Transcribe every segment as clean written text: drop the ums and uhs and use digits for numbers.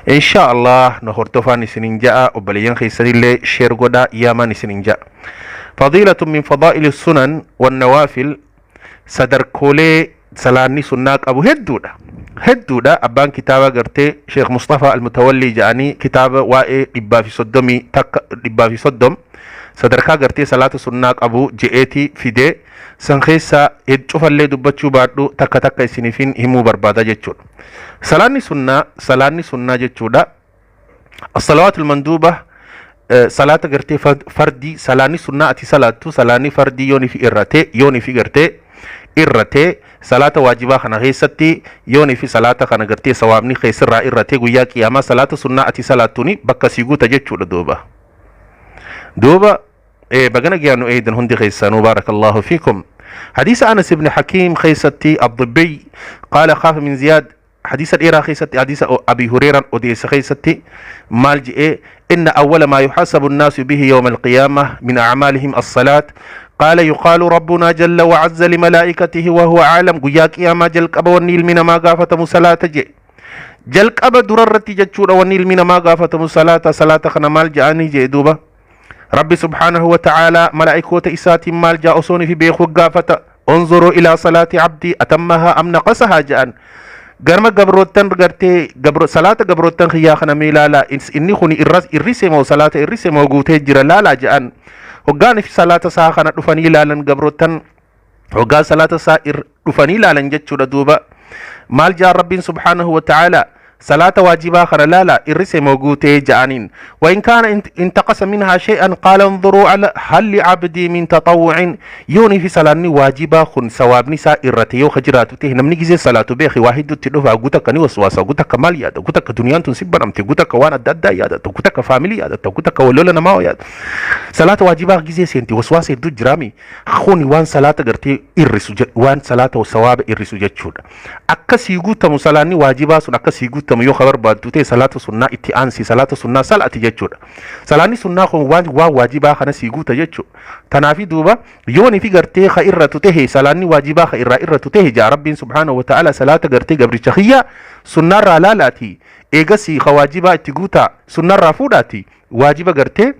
Insha Allah na hordofaan isinin ja'a, obboleeyyan keessanillee share godhaa, yaamaan isinin ja'a. Fadiilatun min fadaa'ili sunan wan nawaafil. Sadarkoolee salaanni sunnaa qabu hedduudha. Hedduudha. Abbaan kitaaba gartee Sheekh Mustafaa Almutawallii jedhanii kitaaba waa'ee 131, 130 sadarkaa gartee salaata sunnaa qabu je'eetii fidee, san keessaa cufallee dubbachuu baadhu, takka takka isiniifin himuu barbaada jechuudha. Salaanni sunnaa jechuudha. الصلوات المندوبة, salaata gartee fardii, salaanni sunnaa ati salaattu, salaanni fardii yooni fi irratee, yooni fi gartee irratee, salaata waajibaa kana keessatti yooni fi salaata kana gartee sawaabni keessirraa irratee, guyyaa qiyaamaa salaata sunnaa ati salaattuni bakka sii guuta jechuudha. Duuba bagana giyaanu eeydan hundi keessanuu. بارك الله فيكم. حديث أنس بن حكيم خيستي الضبي قال خاف من زياد. حديث الإيرا خيستي، حديث أبي هريرة أوديس خيستي مال جئ: إن أول ما يحاسب الناس به يوم القيامة من أعمالهم الصلاة. قال يقال ربنا جل وعز لملائكته وهو أعلم. Guyyaa qiyaamaa jalqaba wanni ilmi namaa gaafatamu salaata je. Jalqaba durarratti jechuudha, wanni ilmi namaa gaafatamu salaata. Salaata kana maal ja'anii jee duuba Rabbi سبحانه وتعالى malaa'ikoota isaatiin maal jaa osoon fi beekuu gaafata: انظروا إلى صلاة عبدي أتمها أم نقصها ja'an. Garma gabroottan gartee gabro salaata gabroottan kiyyaa kana mee laalaa, inni kun irrise moo, salaata irrise moo guutee jira laalaa ja'an. Hoggaan fi salaata isaa kana dhufanii ilaalan, gabroottan hoggaa salaata isaa dhufanii ilaalan jechuudha. Duuba maal ja'an Rabbiin سبحانه وتعالى? Salaata waajibaa kana laala, irrise moo guutee ja'aniin. وإن كان انتقص منها شيئا قال انظروا على هل لعبدي من تطوع. Yooni fi salaanni waajibaa kun sawaabni isaa irrate yoo jiraatu ta'e, namni gizee salaatu beeki waa hedduutti dhufa. Guta akka ni waswaasa, guta akka maal yaada, guta akka duniyaan tun si banamte, guta akka waan adda addaa yaadata, guta akka faamilii yaadata, guta akka walola namaa yaada. Salaata waajibaa gizee seenti waswaasa hedduu jiraami. Kuni waan salaata gartee irrisu, waan salaata sawaaba irrisu jechuudha. Akka sii guutamu, salaanni waajibaa sun akka sii guutamu yoo ka barbaaddu ta'e, salaata sunnaa itti aansi, salaata sunnaa sal'ati jechuudha. Salaanni sunnaa kun waan waajibaa kana sii guuta jechuudha. Tanaafi duuba yooni fi gartee ka irratu tahe, salaanni waajibaa ka irraa irratu tahe, jaa Rabbiin سبحانه وتعالى: salaata gartee gabricha kiyyaa sunnaarraa laalaati, eegasii ka waajibaa itti guutaa, sunnaarraa fuudhaati waajiba gartee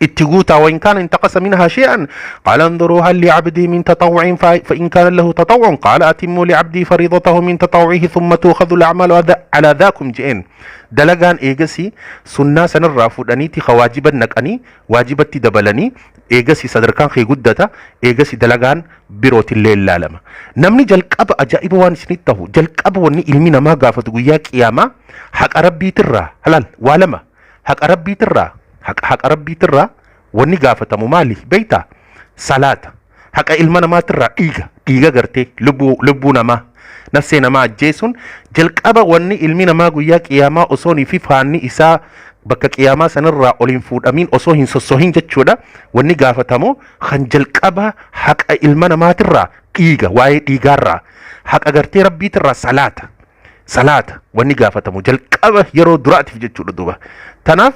itti guutaa. وإن كان انتقص منها شيئا قال انظروا هل لعبدي من تطوع. فإن كان له تطوع قال أتموا لعبدي فريضته من تطوعه، ثم تؤخذ الأعمال على ذاكم جئين. Dalagaan eegasii sunnaa sanirraa fuudhaniiti ka waajiban naqanii waajibatti dabalanii, eegasii sadarkaan kee guddata. Eegasii dalagaan birootillee ilaalama. Namni jalqaba, ajaa'iba waan isinitti tahu, jalqaba wanni ilmi namaa gaafatu guyyaa qiyaamaa haqa Rabbiitirraa halal waa lama. Haqa Rabbiitirraa, haqa Rabbiitirraa wanni gaafatamu maali beeytaa? Salaata. Haqa ilma namaatirraa dhiiga, dhiiga gartee lubbuu namaa, nafsee namaa ajjeesuun jalqaba wanni ilmi namaa guyyaa qiyaamaa osoo fi faanni isaa bakka qiyaamaa sanirraa ol hin fuudhamin, osoo hin sossohin jechuudha, wanni gaafatamu kan jalqaba haqa ilma namaatirraa dhiiga, waa'ee dhiigaarraa. Haqa gartee Rabbiitirraa salaata. Salaata wanni gaafatamu jalqaba yeroo duraatiif jechuudha. Duuba tanaaf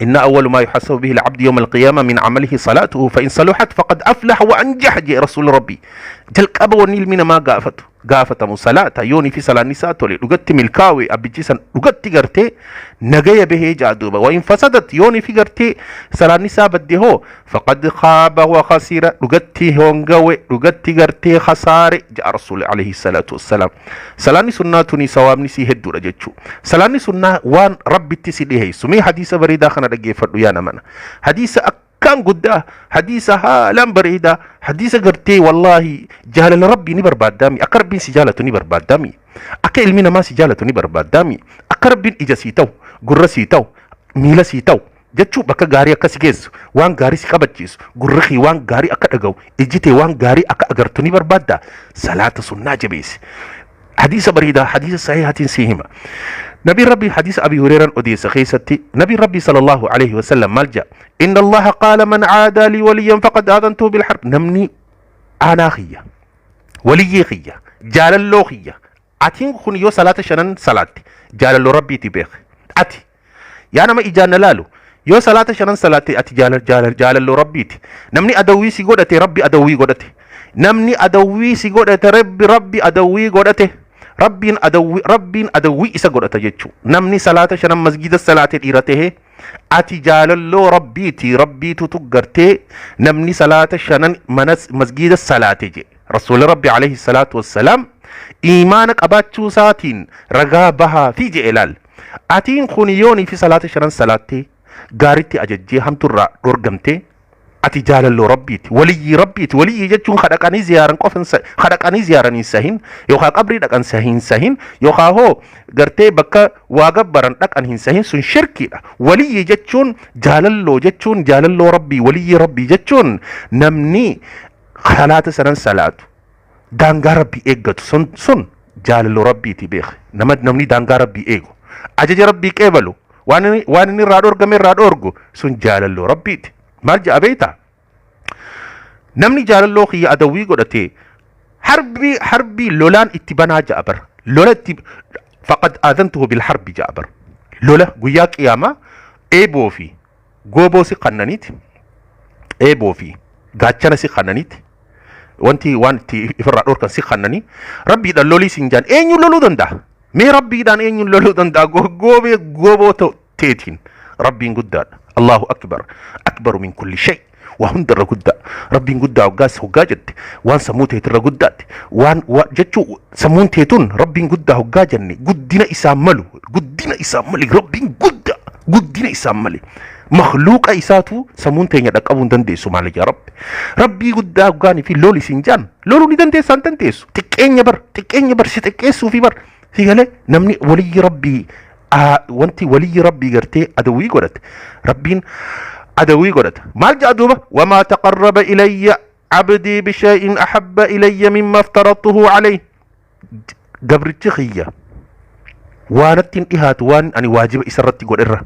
إن أول ما يحاسب به العبد يوم القيامة من عمله صلاته، فإن صلحت فقد أفلح وأنجح جاء رسول ربي. Jalqaba wanni ilmi namaa gaafatamu salaata. Yoonii fi salaanni isaa tole, dhugatti milkaawe, abbichi san dhugatti gartee nagaya bahee jaa. Duuba وإن فسدت, yoonii fi gartee salaanni isaa badde hoo, فقد خاب وخسر, dhugatti hongawe, dhugatti gartee khasaare jaa Rasuuli عليه الصلاة والسلام. Salaanni sunnaa tuni sawaabni sii hedduudha jechuu. Salaanni sunnaa waan Rabbitti si dhiheessu. Mee hadiisa bareedaa kana dhaggeeffadhu yaa namana. Hadiisa akkaan guddaa, hadiisa haalaan bareedaa, hadiisa gartee wallaahi jaalala Rabbii ni barbaaddaami, akka Rabbiin si jaalatu ni barbaaddaami, akka ilmi namaa si jaalatu ni barbaaddaami, akka Rabbiin ija sii ta'u, gurra sii ta'u, miila sii ta'u jechuu, bakka gaarii akka si geessu, waan gaarii si qabachiisu, gurri kee waan gaarii akka dhaga'u, ijji tee waan gaarii akka agartu ni barbaadda. Salaata sunnaa jabeessi. Hadiisa bareedaa, hadiisa sahihatiin si hima. Nabi Rabbi, hadiisa Abi Hureyran odeessa keessatti, Nabi Rabbi صلى الله عليه وسلم maal jedha? إن الله قال من عادى لي وليا فقد آذنته بالحرب. Namni aanaa kiyya, waliyyii kiyya, jaalalloo kiyya, atiin kun yoo salaata shanan salaatte jaalalloo Rabbiiti beek. Ati yaa nama ijaan na laalu, yoo salaata shanan salaatte ati jaalalloo Rabbiiti. Namni adawwii si godhate, Rabbi adawwii godhate. Namni adawwii si godhate, Rabbi adawwii godhate. Rabbiin adawwi, Rabbiin adawwii isa godhata jechuu. Namni salaata shanan masgiida salaate dhiira tahe ati jaalalloo Rabbiiti, Rabbiitutu gartee namni salaata shanan mana masgiida salaate je. Rasuulli Rabbi alayhi salaatu wassalaam iimaana qabaachuu isaatiin ragaa bahaa fi je'e laal. Atiin kun yoonii fi salaata shanan salaattee gaaritti ajajjee hamturraa dhorgamtee ati jaalalloo Rabbiiti, waliyyii Rabbiiti. Waliyyii jechuun ka dhaqanii ziyaaran qofa hin ka dhaqanii ziyaaran hin sahin, yookaan qabrii dhaqan hin sahin, yookaan hoo gartee bakka waa gabbaran dhaqan hin sahin, sun shirkiidha. Waliyyii jechuun jaalalloo jechuun jaalalloo Rabbii, waliyyii Rabbii jechuun namni salaata sanan salaatu daangaa Rabbii eeggatu sun jaalalloo Rabbiiti beeke. Nama namni daangaa Rabbii eegu, ajaja Rabbii qeebalu, waan inni irraa dhorgame irraa dhorgu sun jaalalloo Rabbiiti. Maal jedha beektaa? Namni jaalalloo kiyya adawwii godhate harbii lolaan itti banaa ja'a bar. Lola itti faqad aadantuhu bil harbi ja'a bar. Lola guyyaa qiyaamaa eeboo fi gooboo si kannaniiti, eeboo fi gaachana si kannaniiti, wanti waan itti ifirraa dhorkan si kannanii Rabbiidhaan lolii siin jaan. Eenyuun loluu danda'a? Mee Rabbiidhaan eenyuun loluu danda'a? Goobee gooboo teetiin Rabbiin guddaadha. Allahu akbar, akbaru min kulli shay, waa hundarra guddaa. Rabbiin guddaa hoggaas hoggaa jette waan sammuu teetirra guddaatti waan jechuu sammuun teetun. Rabbiin guddaa hoggaa jenne guddina isaan malu, guddina isaan mali. Rabbiin guddaa, guddina isaan mali. Makluuqa isaatu sammuun teenya dhaqqabuu hin dandeessu. Maali yaa Rabbi, Rabbii guddaa hoggaanii fi loli siin jaan loluu ni dandeessaa? Hin dandeessu. Xiqqeenya bar, xiqqeenya bar, si xiqqeessuu fi bar si galee. Namni waliyyi Rabbii wanti waliyyi Rabbii gartee adawwii godhate Rabbiin adawwii godhata. Maal jedha duuba? Wamaa taqarraba ilayya abdii bishay'in ahabba ilayya mimma aftaradtuhu alayhi. Gabrichi kiyya waanatti hin dhihaatu waan ani waajiba isarratti godherra,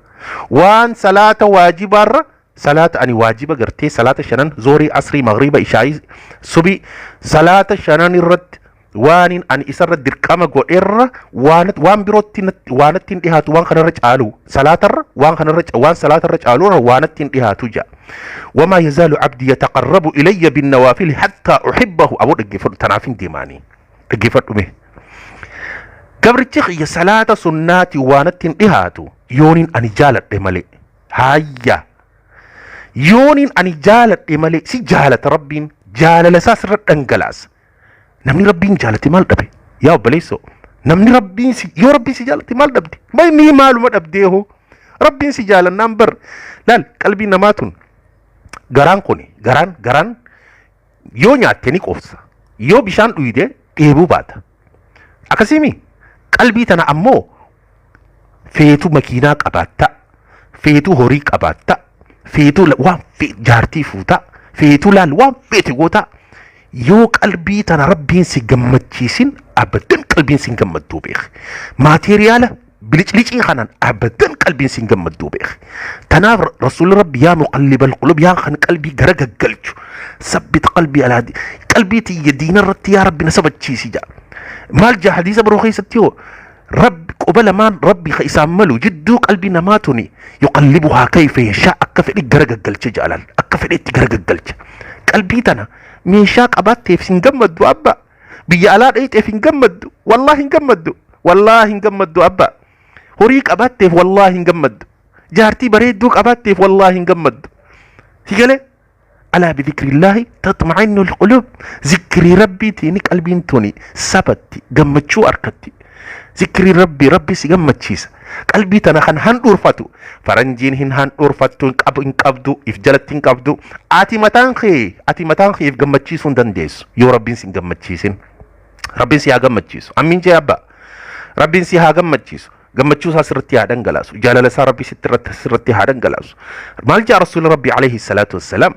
waan salaata waajibaarra, salaata ani waajiba gartee salaata shanan, zoorii, asrii, magriba, ishaayii, subii, salaata shanan irratti waanin ani isarra dirqama godherra waan birootti waanatti hin dhihaatu waan kanarra caalu, salaatarra waan kanarra waan salaatarra caalu waanatti hin dhihaatu ja'a. Wamaa yazaalu abdi yataqarrabu ilayya binnawaafili hattaa uhibbahu. Aboo dhaggeeffadhu, tanaaf hin deemaanii dhaggeeffadhu. Mee gabrichi kiyya salaata sunnaati waanatti hin dhihaatu yooniin ani jaaladhe malee. Hayya, yooniin ani jaaladhe malee. Si jaalata Rabbiin, jaalala isaa sirra dhangalaasa. Namni Rabbiin jaalate maal dhabe? Yaa obboleessoo, namni Rabbiin si yoo Rabbiin si jaalate maal dhabde? Mee maaluma dhabdee hoo? Rabbiin si jaalannaan bar laal, qalbii namaa tun, garaan kuni garaan yoo nyaatte ni qoofsa, yoo bishaan dhuyde dheebuu baata. Akkasiimi qalbii tana ammoo feetu makiinaa qabaatta, feetu horii qabaatta, feetu waan jaartii fuuta, feetu laal waan feete goota, yoo qalbii tana Rabbiin si gammachiisin abadan qalbiin si hin gammadduu beek. Maateriyaala biliclicii kanaan abadan qalbiin si hin gammadduu beek. Tanaaf Rasuulli Rabbi yaa muqallibal qulub, yaa kan qalbii gara gaggalchu, sabbit qalbii alaa, qalbii tiyya diina irratti yaa Rabbi na sabachiisi jedha. Maal jaa hadiisa biroo keessatti hoo? Rabbi quba lamaan Rabbi ka isaan malu jidduu qalbii namaa tuni yuqallibuhaa kayfa yashaa, akka fedhi gara gaggalcha jaalal, akka fedhetti gara gaggalcha. Qalbii tana meeshaa qabaatteef hin gammaddu abba, biyya alaa dheeyxeef hin gammaddu, wallaahi hin gammaddu, wallaahi hin gammaddu abba. Horii qabaatteef wallaahi hin gammaddu, jaartii bareedduu qabaatteef wallaahi hin gammaddu. Si galee? Alaa bidhikrillaahi tatma'innu alquluub. Zikrii Rabbiitiin qalbiin tuni sabatti gammachuu arkatti. Zikrii Rabbii, Rabbi si gammachiisa. Qalbii tana kan handhuurfatu faranjiin hin handhuurfattu, hin qabu, hin qabdu, if jalatti hin qabdu. Ati mataan kee if gammachiisuu hin dandeessu yoo Rabbiin si hin gammachiisin. Rabbiin si haa gammachiisu. Ammiin jee abba. Rabbiin si haa gammachiisu. Gammachuu isaa sirratti haa dhangalaasu. Jaalala isaa Rabbii sitti irratti sirratti haa dhangalaasu. Maal jaa Rasuulli Rabbii alayhi salaatu wassalaam?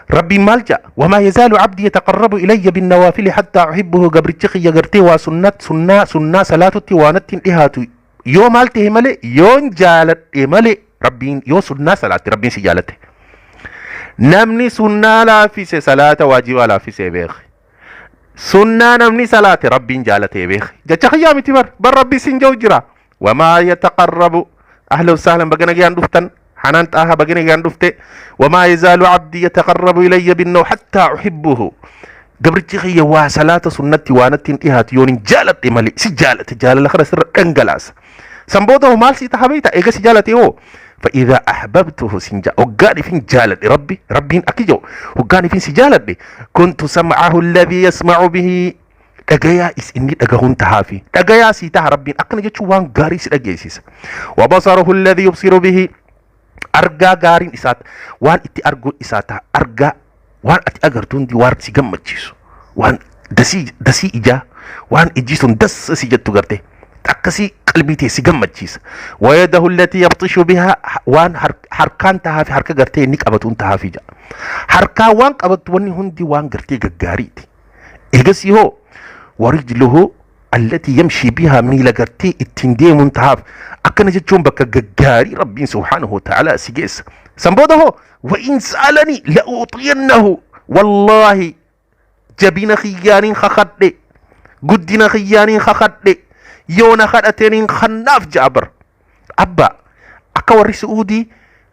Rabbiin maal jaa? Wamaa yazaalu abdii yataqarrabu ilayya binnawaafili hattaa uhibbuhu. Gabrichi kiyya gartee waa sunnat sunnaa salaatutti waa natti hin dhihaatu yoo maal ta'e malee, yoon jaaladhe malee. Rabbiin yoo sunnaa salaatte Rabbiin si jaalate. Namni sunnaa laaffise salaata waajibaa laaffisee beeke. Sunnaa namni salaate Rabbiin jaalatee beeke. Jecha kiyyaa miti bar, bar Rabbi sin jau jira. Wamaa yataqarrabu, ahlan sahlan, baga nagaan dhuftan. Hanaan Xaaha, baga nagaan dhufte. Wamaa yazaalu abdii yataqarrabu ilayya binnaw hattaa uhibbuhu. Gabrichi kiyya waa salaata sunnatti waa natti hin dhihaatu yoon hin jaaladhe malee. Si jaalate, jaalala kana sirra dhangalaasa. San booda hoo maal sii taha beekta? Eega si jaalate hoo? فإذا أحببته سنجا هقاني فين جالد ربي ربي أكيجو هقاني فين سجالد كنت سمعه الذي يسمع به dhagayaa is inni dhagahuun tahaafi dhagayaa sii taha. Rabbiin akkana jechuun waan gaarii si dhageessisa. وبصره الذي يبصر به argaa gaariin isaa waan itti arguun isaa taha. Argaa waan ati agartu hundi waan si gammachiisu, waan dasii dasii ijaa, waan ijji sun das si jettu garte akkasii qalbii tee si gammachiisa. ويده التي يبطش بها waan harkaan tahaafi, harka gartee inni qabatuun tahaafi ja'a. Harkaa waan qabattu wanni hundi waan gartee gaggaariiti. Eegasii hoo? ورجله التي يمشي بها miila gartee ittiin deemuun tahaaf. Akkana jechuun bakka gaggaarii Rabbiin سبحانه وتعالى si geessa. San booda hoo? وإن سألني لأعطينه والله jabina kiyyaaniin kakadhe, guddina kiyyaaniin kakadhe, yoona kadhateeniin kannaaf ja'a bar. Abba, akka warri Su'uudii,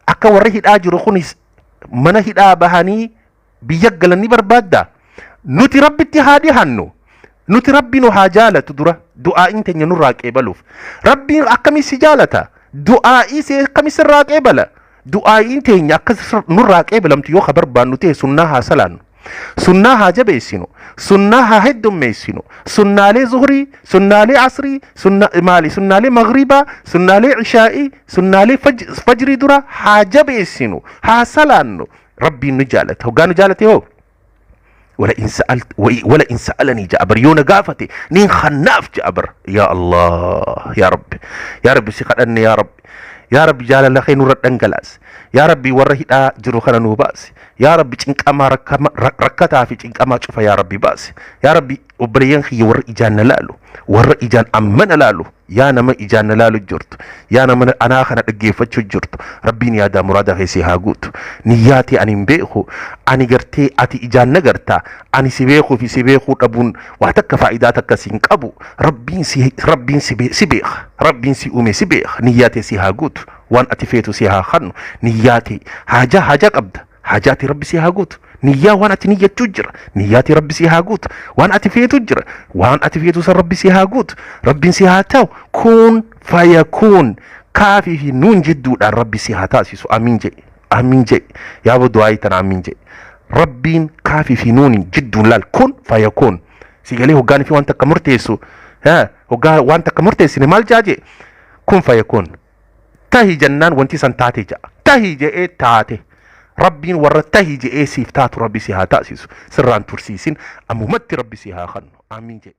akka warri hidhaa jiru kunis mana hidhaa bahanii biyya galan ni barbaadda. Nuti Rabbitti haa dhihannu, nuti Rabbi nu haa jaalatu dura. Du'aa'iin teenya nurraa qeebaluuf Rabbiin akkamii si jaalata? Du'aa'ii see akkamii sirraa qeebala? Du'aa'iin teenya akka nurraa qeebalamtu yoo ka barbaannu ta'e, sunnaa haa salaannu, sunnaa haa jabeessinu, sunnaa haa heddummeessinu. Sunnaalee zuhrii, sunnaalee asrii, sunna maali, sunnaalee maghribaa, sunnaalee ishaa'ii, sunnaalee fajrii dura haa jabeessinu, haa salaannu. Rabbiin nu jaalata. Hoggaa nu jaalate hoo? ولئن سألت ولئن سألني ja'a bar, yoo na gaafate nin kannaaf ja'a bar. يا الله، يا ربي، يا ربي si kadhanne. يا ربي، يا ربي jaalala kee nurra dhangalaas. يا ربي warra hidhaa jiru kana nuu baasi. يا ربي cinqamaa rakkataa fi cinqamaa cufa يا ربي baasi. يا ربي obboleeyyan kiyya warra ijaan na laalu, warra ijaan amma na laalu, yaa nama ijaan na laalu jirtu, yaa nama anaa kana dhaggeeffachuu jirtu, Rabbiin yaadaa muraada keessi haa guutu. Niyyaati ani hin beeku. Ani gartee ati ijaan na gartaa, ani si beekuu fi si beekuu dhabuun waa takka faayidaa takka si hin qabu. Rabbiin si beeka, Rabbiin si uume si beeka. Niyyaatee si haa guutu, waan ati feetu si haa kannu. Niyyaatee haajaa haajaa qabda, haajaati Rabbi si haa guutu. Niyyaa waan ati niyyachuu jira, niyyaati Rabbi si haa guutu. Waan ati feetu jira, waan ati feetu san Rabbi si haa guutu. Rabbiin si haa ta'u. كن فيكون kaafii fi nuun jidduudhaan Rabbi si haa taasisu. Amiin jedhe, amiin jedhe. Yaa du'aa tana amiin jedhe. Rabbiin kaafii fi nuun jidduun laal. كن فيكون si galee. Hoggaan fi waan takka murteessu, hoggaa waan takka murteessine maal jaaje? كن فيكون. Tahi jennaan wanti san taate ja'a. Tahi je'ee taate. Rabbiin warra tahi je'ee siif taatu Rabbi si haa taasisu. Sirraan tursiisin, ammumatti Rabbi si haa kannu. Amiin jedhe.